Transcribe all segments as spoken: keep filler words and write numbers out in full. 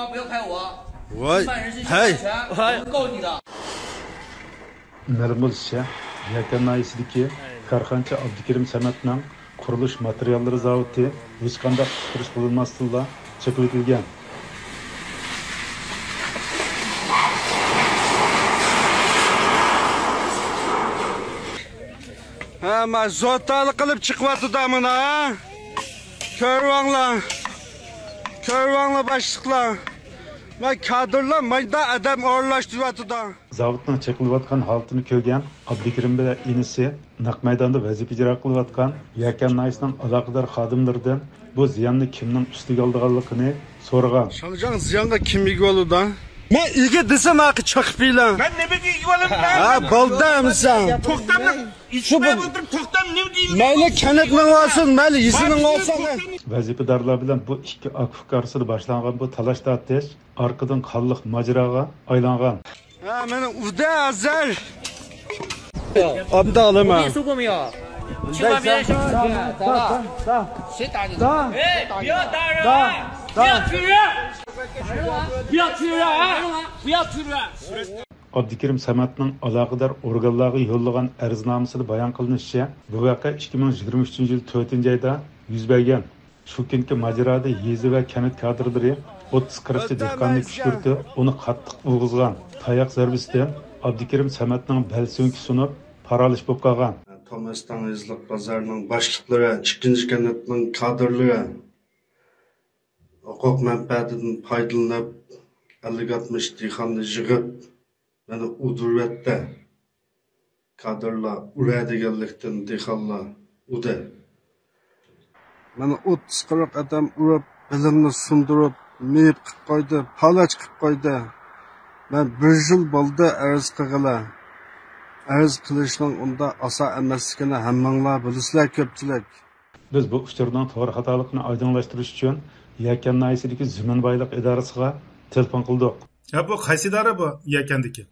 不要拍我， ۋاي، 侵犯人身侵犯权， ھەي. 我会告你的。 مەلۇم بولۇشىچە، يەكەن ناھىيەسىدىكى كارخانىچى ئابدۇكېرىم سەمەتنىڭ قۇرۇلۇش ماتېرىياللىرى زاۋۇتى ھېچقانداق ئۇقتۇرۇش قىلىنماستىنلا چېقىۋېتىلگەن. ھە، ما زوتالىق قىلىپ چىقىۋاتىدۇ مانا. كۆرۈۋاڭلار. كۆرۈۋاڭلار باشلىقلار. ما كادىرلار مايدا ئادەم ئورۇنلاشتۇرۇۋاتىدۇ. زاۋۇتنىڭ چېقىلىۋاتقان ھالىتىنى كۆرگەن ئابدۇكېرىم بىلەن ئىنىسى نەق مەيداندا ۋەزىپە ئىجرا قىلىۋاتقان يەكەن ناھىيەسىنىڭ ئالاقىدار خادىملىرىدىن بۇ زىياننى كىمنىڭ ئۈستىگە ئالىدىغانلىقىنى سورىغان. شاڭجاڭ زىيانغا كىم ئىگە بولىدۇ؟ مەن ئىگە دېسەم، ھاقى چېقىپ بېرىلە. مەن نېمىگە ئىگە بولىمەن؟ ھە، بولدى ئەمىسە. توختامنى ئىشلەپ ئولتۇرۇپ، توختام نېمە دېيىلگەن؟ مەيلى كەنتنىڭ بولسۇن، مەيلى يېزىنىڭ بولسۇن. ۋەزىپىدارلار بىلەن بۇ ئىككى ئاكا-ئۇكا ئارىسىدا باشلانغان بۇ تالاش-تارتىش ئارقىدىن قانلىق ماجىراغا ئايلانغان. ھە، مانا ئۇدە ھازىر. ئابدا ئالىمەن. 我跟你说过没有？千万别说，谁打你的？哎，不要打人啊！不要打人！不要打人啊！不要打人！ ئابدۇكېرىم سەمەتنىڭ ئالاقىدار ئورگانلارغا يوللىغان ئەرزنامىسىدا بايان قىلىنىشىچە، بۇ ۋەقە ئىككى مىڭ يىگىرمە ئۈچىنچى يىل تۆتىنچى ئايدا يۈز بەرگەن. شۇ كۈنكى ماجىرادا يېزا ۋە كەنت كادىرلىرى ئوتتۇز قىرىقچە دېھقاننى كۈشكۈرتۈپ، ئۇنى قاتتىق ئۇرغۇزغان. تاياق زەربىسىدىن ئابدۇكېرىم سەمەتنىڭ بەل سۆڭىكى سۇنۇپ، پارالىش بولۇپ قالغان. توماستاڭ يېزىلىق بازارىنىڭ باشلىقلىرى، ئىككىنچى كەنتنىڭ كادىرلىرى ھوقۇق مەنپەئەتىدىن پايدىلىنىپ، ئەللىك ئاتمىش دېھقاننى يىغىپ، مانا ئۇ دۇرۋەتتە كادىرلار ئۇرە دېگەنلىكتىن دېھقانلار ئۇدى. مانا ئوتتۇز قىرىق ئادەم ئۇرۇپ، بېلىمنى سۇندۇرۇپ، مېيىپ قىلىپ قويدى، پالەچ قىلىپ قويدى. مەن بىر يىل بولدى ئەرز قىلغىلى. ئەرز قىلىشنىڭ ئۇنداق ئاسان ئەمەسلىكىنى ھەممىڭلار بىلىسىلەر كۆپچىلىك. بىز بۇ ئۇچۇرنىڭ توغرا خاتالىقىنى ئايدىڭلاشتۇرۇش ئۈچۈن يەكەن ناھىيەسىدىكى زېمىن بايلىق ئىدارىسىغا تېلېفون قىلدۇق. يا، بۇ قايسى ئىدارە بۇ يەكەندىكى؟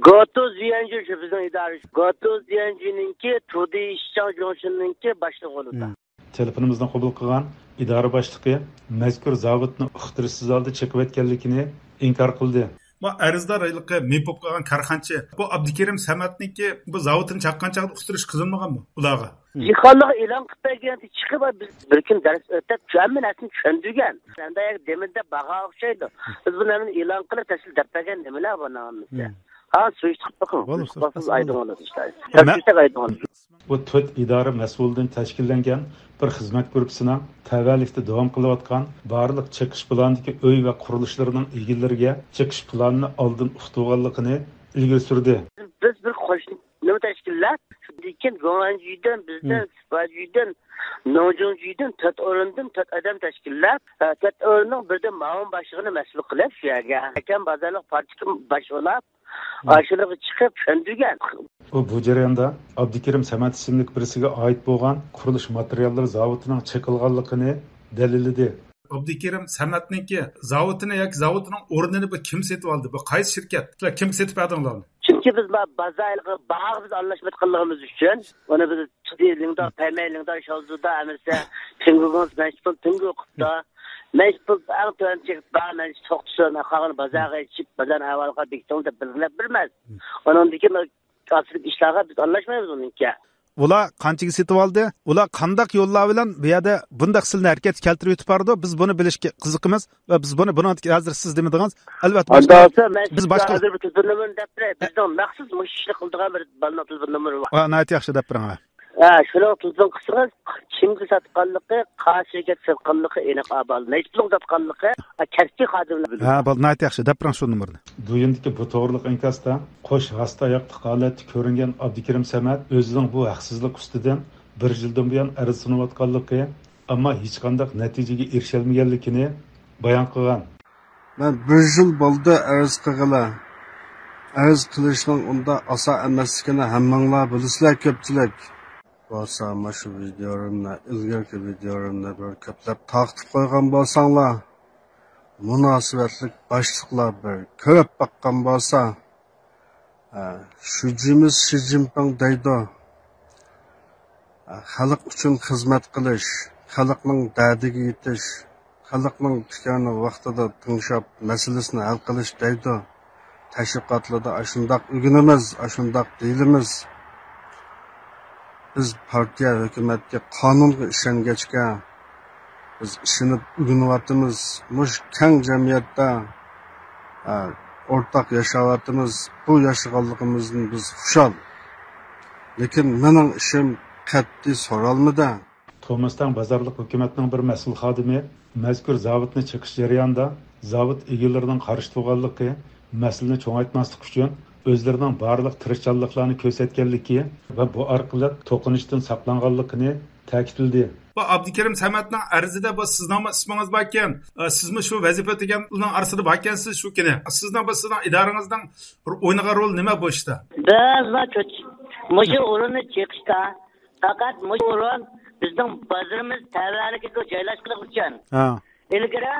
گوتۇ زيەنجۈ شۇ بىزنىڭ ئىدارە. گوتۇ زيەنجۈنىڭكى تۇدى شىچاڭ جۇڭشىننىڭكى باشلىقى بولىدۇ. مم. تېلېفونىمىزنى قوبۇل قىلغان ئىدارە باشلىقى مەزكۇر زاۋۇتنى ئۇقتۇرۇشسىز ھالدا چېقىۋەتكەنلىكىنى ئىنكار قىلدى. بۇ ئەرزدار ھېلىقى مېيىپ بولۇپ قالغان كارخانىچى، بۇ ئابدۇكېرىم سەمەتنىڭكى بۇ زاۋۇتىنى چاققان چاغدا ئۇقتۇرۇش قىلىنمىغانمۇ ئۇلارغا؟ مم. دېھقانلارغا ئېلان قىلىپ بەرگەنتى چىقىپ، بىز بىر كۈن دەرس ئۆتۈپ، شۇ ھەممە نەرسىنى چۈشەندۈرگەن. ئەمدى ئەگەر دېمىدە باھا ئوخشايدۇ. بىز بۇنى ھەممىنى ئېلان قىلىپ، تەسلىم دەپ بەرگەن نېمىلەر بۇ نامىسى؟ مم. ھا، سۈرۈشتە قىلىپ بېقىڭ. بولدى، سۈرۈشتە قىلسىڭىز ئۇستاز. ئايدىڭ بولىدۇ. مە- سۈرۈشتە ئايدىڭ بولىدۇ. بۇ تۆت ئىدارە مەسئۇلىدىن تەشكىللەنگەن بىر خىزمەت گۇرۇپپىسىنىڭ تەۋەلىكتە داۋام قىلىۋاتقان بارلىق چېقىش پىلانىدىكى ئۆي ۋە قۇرۇلۇشلىرىنىڭ ئىگىلىرىگە چېقىش پىلانىنى ئالدىن ئۇقتۇرغانلىقىنى ئىلگىرى سۈردى. بىز بىر قوشنا نېمە تەشكىللەپ، شۇندىن كېيىن گۇاڭجۈدىن، بىزدىن، مم. سىپاجۈدىن، نوڭجۇڭجۈدىن تۆت ئورۇندىن تۆت ئادەم تەشكىللەپ، تۆت ئورۇننىڭ بىردىن مۇئاۋىن باشلىقىنى مەسئۇل قىلىپ، شۇ يەرگە ئەكەم بازارلىق پارتكوم باش بولاپ، مم. ئاشۇنىڭغا چىقىپ چۈشەندۈرگەن. ئۇ بۇ جەرياندا ئابدۇكېرىم سەمەت ئىسىملىك بىرسىگە ئائىت بولغان قۇرۇلۇش ماتېرىياللىرى زاۋۇتىنىڭ چېقىلغانلىقىنى دەلىللىدى. ئابدۇكېرىم سەمەتنىڭكى زاۋۇتىنى ياكى زاۋۇتىنىڭ ئورنىنى بۇ كىم سېتىۋالدى؟ بۇ قايسى شىركەت؟ سىلەر كىمگە سېتىپ بەردىڭلار ئۇنى؟ چۈنكى بىز ما-، بازارغا، باھاغا بىز ئارىلاشمايدىغانلىقىمىز ئۈچۈن، ئۇنى بىز تۇدى لىڭدا، پەيمەي لىڭدا، شاۋزۇدا ئەمىسە، پىڭگۇگۇڭ، مەنچىپۇل پىڭگۇ قىپتا، مەنچىپۇل ئەڭ تۆۋەن چېكىت بار، مەنچە توختىسۇن، قالغىنى بازارغا يېتىشىپ، بازار ئەھۋالىغا بېكىتىڭ دەپ بەلگىلەپ بېرىمىز. ئۇنىڭدىن كېيىن ئاستىدىكى ئىشلارغا بىز ئارىلاشمايمىز ئۇنىڭكى. ئۇلار قانچىگە سېتىۋالدى؟ ئۇلار قانداق يوللار بىلەن بۇ يەردە بۇنداق سىلنى ھەرىكەتكە كەلتۈرۈۋېتىپ بارىدۇ؟ بىز بۇنى بىلىشكە قىزىقىمىز ۋە بىز بۇنى، بۇنىڭدىكى ھازىر سىز نېمە دېدىڭىز؟ ئەلۋەتتە، باشقا، بىز باشقا. ھازىر بىر تېلېفون نومۇرىنى دەپ بېرەي. بىزنىڭ مەخسۇس مۇشۇ ئىشنى قىلىدىغان بىر بالىنىڭ تېلېفون نومۇرى بار. ھە، ناھايىتى ياخشى، دەپ بېرىڭ، ھە. ھە، شۇنىڭغا تېلېفون قىلسىڭىز، كىمگە ساتقانلىقى، قايسى شىركەت ساتقانلىقى ئېنىق ئاھۋال. نەچچە پۇلغا ساتقانلىقى، ھە، كەسپىي خادىملار بىلىدۇ. ھە، بول، ناھايىتى ياخشى، دەپ بېرىڭ شۇ نومۇرنى. بۇ يەندىكى بۇ توغرىلىق ئىنكاستا قوش ھاستا ئاياقلىق ھالەتتە كۆرۈنگەن ئابدۇكېرىم سەمەت ئۆزىنىڭ بۇ ھەقسىزلىك ئۈستىدىن بىر يىلدىن بۇيان ئەرز سۇنۇۋاتقانلىقى، ئەمما ھېچقانداق نەتىجىگە ئېرىشەلمىگەنلىكىنى بايان قىلغان. مەن بىر يىل بولدى ئەرز قىلغىلى. ئەرز قىلىشنىڭ ئۇنداق ئاسان ئەمەسلىكىنى ھەممىڭلار بىلىسىلەر كۆپچىلىك. بولسا مۇشۇ ۋىدىيولىرىمنى، ئىلگىرىكى ۋىدىيولىرىمنى بىر كۆپلەپ تارقىتىپ قويغان بولساڭلار، مۇناسىۋەتلىك باشلىقلار بىر كۆرۈپ باققان بولسا، ھە، شۇجىمىز شى جىنپىڭ دەيدۇ. ھە، خەلق ئۈچۈن خىزمەت قىلىش، خەلقنىڭ دەردىگە يېتىش، خەلقنىڭ پىكرىنى ۋاقتىدا تىڭشاپ، مەسىلىسىنى ھەل قىلىش دەيدۇ. تەشۋىقاتلاردا ئاشۇنداق ئۆگىنىمىز، ئاشۇنداق دېيىلىمىز. بىز پارتىيە، ھۆكۈمەتكە، قانۇنغا ئىشەنگەچكە، بىز ئىشىنىپ ئۆگىنىۋاتىمىز. مۇشۇ كەڭ جەمئىيەتتە، ئە، ئورتاق ياشاۋاتىمىز. بۇ ياشىغانلىقىمىزدىن بىز خۇشال. لېكىن مېنىڭ ئىشىم قەتئىي سورالمىدى. توماستاڭ بازارلىق ھۆكۈمەتنىڭ بىر مەسئۇل خادىمى مەزكۇر زاۋۇتنى چېقىش جەريانىدا زاۋۇت ئىگىلىرىنىڭ قارشى تۇرغانلىقى، مەسىلىنى چوڭايتماسلىق ئۈچۈن ئۆزلىرىنىڭ بارلىق تىرىشچانلىقلارنى كۆرسەتكەنلىكى ۋە بۇ ئارقىلىق توقۇنۇشتىن ساقلانغانلىقىنى تەكىتلىدى. بۇ ئابدۇكېرىم سەمەتنىڭ ئەرزىدە بۇ سىزنىڭمۇ ئىسمىڭىز باركەن، ئە، سىزمۇ شۇ ۋەزىپە ئۆتىگەن ئۇلارنىڭ ئارىسىدا باركەنسىز شۇ كۈنى. سىزنىڭ بۇ سىزنىڭ ئىدارىڭىزنىڭ بىر ئوينىغان رولى نېمە بۇ ئىشتا؟ بىز مۇشۇ ئورۇننى چېقىشتا پەقەت مۇشۇ ئورۇن بىزنىڭ بازىرىمىز تەۋەلىكىگە جايلاشقانلىقى ئۈچۈن. ھە. ئىلگىرى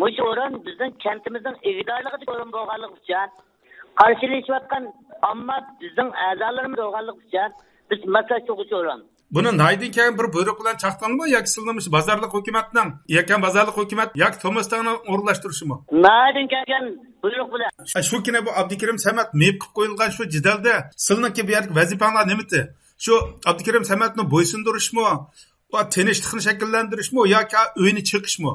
مۇشۇ ئورۇن بىزنىڭ كەنتىمىزنىڭ ئىگىدارلىقىدىكى ئورۇن بولغانلىقى ئۈچۈن، قارشىلىشىۋاتقان ئامما بىزنىڭ ئەزالىرىمىز بولغانلىقى ئۈچۈن، بىز ماسلاشتۇرغۇچى ئورۇن. بۇنى ناھىيەدىن كەلگەن بىر بۇيرۇق بىلەن چاقتىڭىزمۇ ياكى سىلىنىڭ مۇشۇ بازارلىق ھۆكۈمەتنىڭ، يەكەن بازارلىق ھۆكۈمەت ياكى توماستاڭنىڭ ئورۇنلاشتۇرۇشىمۇ؟ ناھىيەدىن كەلگەن بۇيرۇق بىلەن. شۇ كۈنى بۇ ئابدۇكېرىم سەمەت مېيىپ قىلىپ قويۇلغان شۇ جېدەلدە سىلىنىڭكى بۇ يەردىكى ۋەزىپەڭلار نېمىدى؟ شۇ ئابدۇكېرىم سەمەتنى بويسۇندۇرۇشمۇ؟ ۋە تىنچلىقنى شەكىللەندۈرۈشمۇ ياكى ئۆينى چېقىشمۇ؟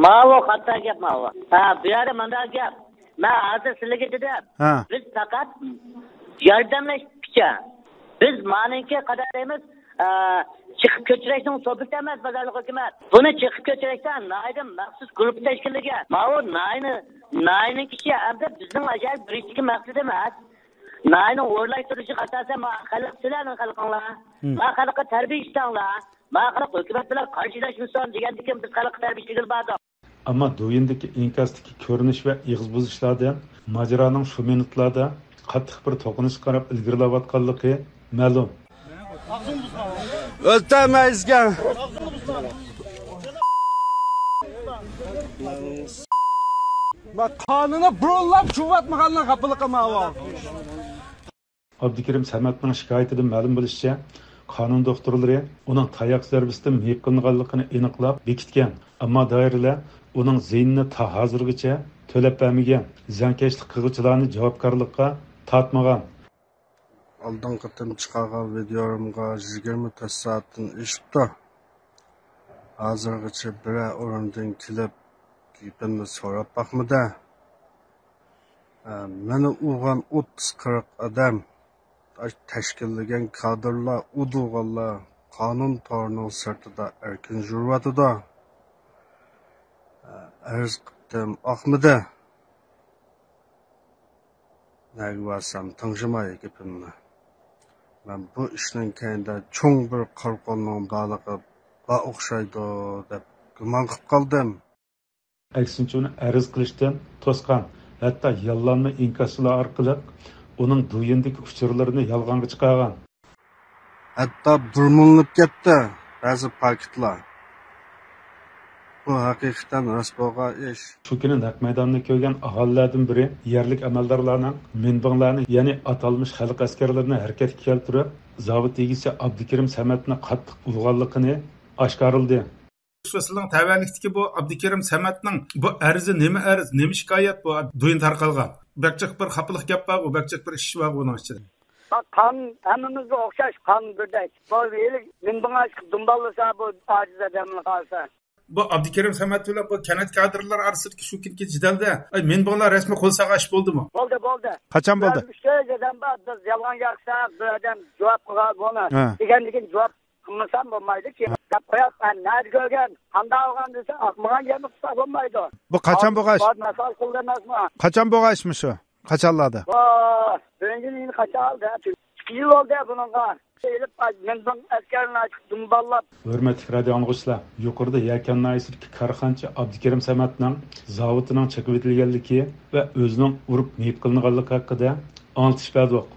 ماۋۇ خاتا گەپ ماۋۇ. ھە، بۇ يەردە مۇنداق گەپ. مەن ھازىر سىلىگە دېدىم. ھە. بىز پەقەت ياردەملەشكۈچە. بىز مانىڭكى قانداق دەيمىز، ئە، چېقىپ كۆچۈرۈشنىڭ سوبيېكتى ئەمەس بازارلىق ھۆكۈمەت. بۇنى چېقىپ كۆچۈرۈشتە ناھىيەدىن مەخسۇس گۇرۇپپا تەشكىللىگەن. ماۋۇ ناھىيەنى، ناھىيەنىڭ كىشى ھەمدە بىزنىڭ ئەجەل بىرىكىشتىكى مەقسىتى ئەمەس. ناھىيەنىڭ ئورۇنلاشتۇرۇشىغا ئاساسەن، ما خەلق سىلەرنىڭ خەلقىڭلار. ھىم. ما خەلققە تەربىيە ئىشلەڭلار. ما خەلق ھۆكۈمەت بىلەن قارشىلاشمىسۇن دېگەندىكىن بىز خەلققە تەربىيە ئىشلىگىلى باردۇق. ئەمما دويىندىكى ئىنكاستىكى كۆرۈنۈش ۋە ئېغىز بۇزۇشلاردىن ماجىرانىڭ شۇ مىنۇتلاردا قاتتىق بىر توقۇنۇشقا قاراپ ئىلگىرىلەۋاتقانلىقى مەلۇم. ئۆلتۈرمەيسىكەن. ما قانۇننى بۇرۇنلاپ چۈشىنىۋاتمىغانلار خاپىلىقى ماۋۇ. ئابدۇكېرىم سەمەتنىڭ شىكايىتىدىن مەلۇم بولۇشىچە، قانۇن دوختۇرلىرى ئۇنىڭ تاياق زەربىسىدىن مېيىپ قىلىنغانلىقىنى ئېنىقلاپ بېكىتكەن، ئەمما دائىرىلەر ئۇنىڭ زىيىنىنى تا ھازىرغىچە تۆلەپ بەرمىگەن، زىيانكەشلىك قىلغۇچىلارنى جاۋابكارلىققا تارتمىغان. ئالدىنقى قېتىم چىقارغان ۋىدىيولىرىمغا يىگىرمە تۆت سائەتتىن ئېشىپتۇ. ھازىرغىچە بىرەر ئورۇندىن كېلىپ، گېپىمنى سوراپ باقمىدى. ئە، مېنى ئۇرغان ئوتتۇز قىرىق ئادەم، تەشكىللىگەن كادىرلار، ئۇدۇلغانلار قانۇن تورىنىڭ سىرتىدا ئەركىن يۈرۈۋاتىدۇ. ئە، ئەرز قىپتىم، ئاقمىدى. نەگە بارسام تىڭشىماي گېپىمنى. مەن بۇ ئىشنىڭ كەينىدە چوڭ بىر قارا قولنىڭ بارلىقى بار ئوخشايدۇ دەپ گۇمان قىلىپ قالدىم. ئەكسىنچە ئۇنى ئەرز قىلىشتىن توسقان، ھەتتا ياللانما ئىنكاسچىلار ئارقىلىق ئۇنىڭ دويىندىكى ئۇچۇرلىرىنى يالغانغا چىقارغان. ھەتتا بۇرمىلىنىپ كەتتى بەزى پاكىتلار. بۇ ھەقىقەتەن راست بولغان ئىش. شۇ كۈنى نەق مەيداننى كۆرگەن ئاھالىلەردىن بىرى يەرلىك ئەمەلدارلارنىڭ مىنبىڭلارنى، يەنى ئاتالمىش خەلق ئەسكەرلىرىنى ھەرىكەتكە كەلتۈرۈپ، زاۋۇت ئىگىسى ئابدۇكېرىم سەمەتنى قاتتىق ئۇرغانلىقىنى ئاشكارىلىدى. شۇ سىلىڭ تەۋەلىكتىكى بۇ ئابدۇكېرىم سەمەتنىڭ بۇ ئەرزى نېمە ئەرز، نېمە شىكايەت بۇ دويۇن تارقالغان؟ بەك جىق بىر خاپىلىق گەپ بار، بۇ بەك جىق بىر ئىش بار بۇنىڭ ئىچىدە. قان ھەممىمىزگە ئوخشاش، قان بىردەك. بۇ ھېلى مىنبىڭ ئاشىق دۇمباللىسا بۇ ئاجىز ئادەمنى قالسا. بۇ ئابدۇكېرىم سەمەت بىلەن بۇ كەنت كادىرلار ئارىسىدىكى شۇ كۈنكى جېدەلدە، ئاي، مىنبىڭلار رەسمىي قول سالغان ئىش بولدىمۇ؟ بولدى، بولدى. قاچان بولدى؟ بىر ئۈچ تۆت ئادەم بار، بىز يالغان گەپ قىلساق، بىر ئادەم جاۋاب قىلغان بۇنى. ھە. دېگەندىكىن جاۋاب قىلمىسام بولمايدۇ كېيىن. دەپ قويۇپ، ھە، نەدە كۆرگەن، قانداق ئالغان دېسە، ئاقمىغان گەپنى قىلساق بولمايدۇ. بۇ قاچان بولغان ئىش؟ مەسئۇل قىلدى ئەمەسمۇ؟ قاچان بولغان ئىشمۇ شۇ؟ قاچانلاردا؟ بۇ بىرىنچى يىل قاچان ئالدى؟ ئىككى يىل بولدى بۇنىڭغا. ئېلىپ، مىنبىڭ ئەسكەرنى دۇمبالاپ. ھۆرمەتلىك رادىئو ئاڭلىغۇچىلار، يۇقىرىدا يەكەن ناھىيەسىدىكى كارخانىچى ئابدۇكېرىم سەمەتنىڭ زاۋۇتىنىڭ چېقىۋېتىلگەنلىكى ۋە ئۆزىنىڭ ئۇرۇپ مېيىپ قىلىنغانلىقى ھەققىدە ئاڭلىتىش بەردۇق.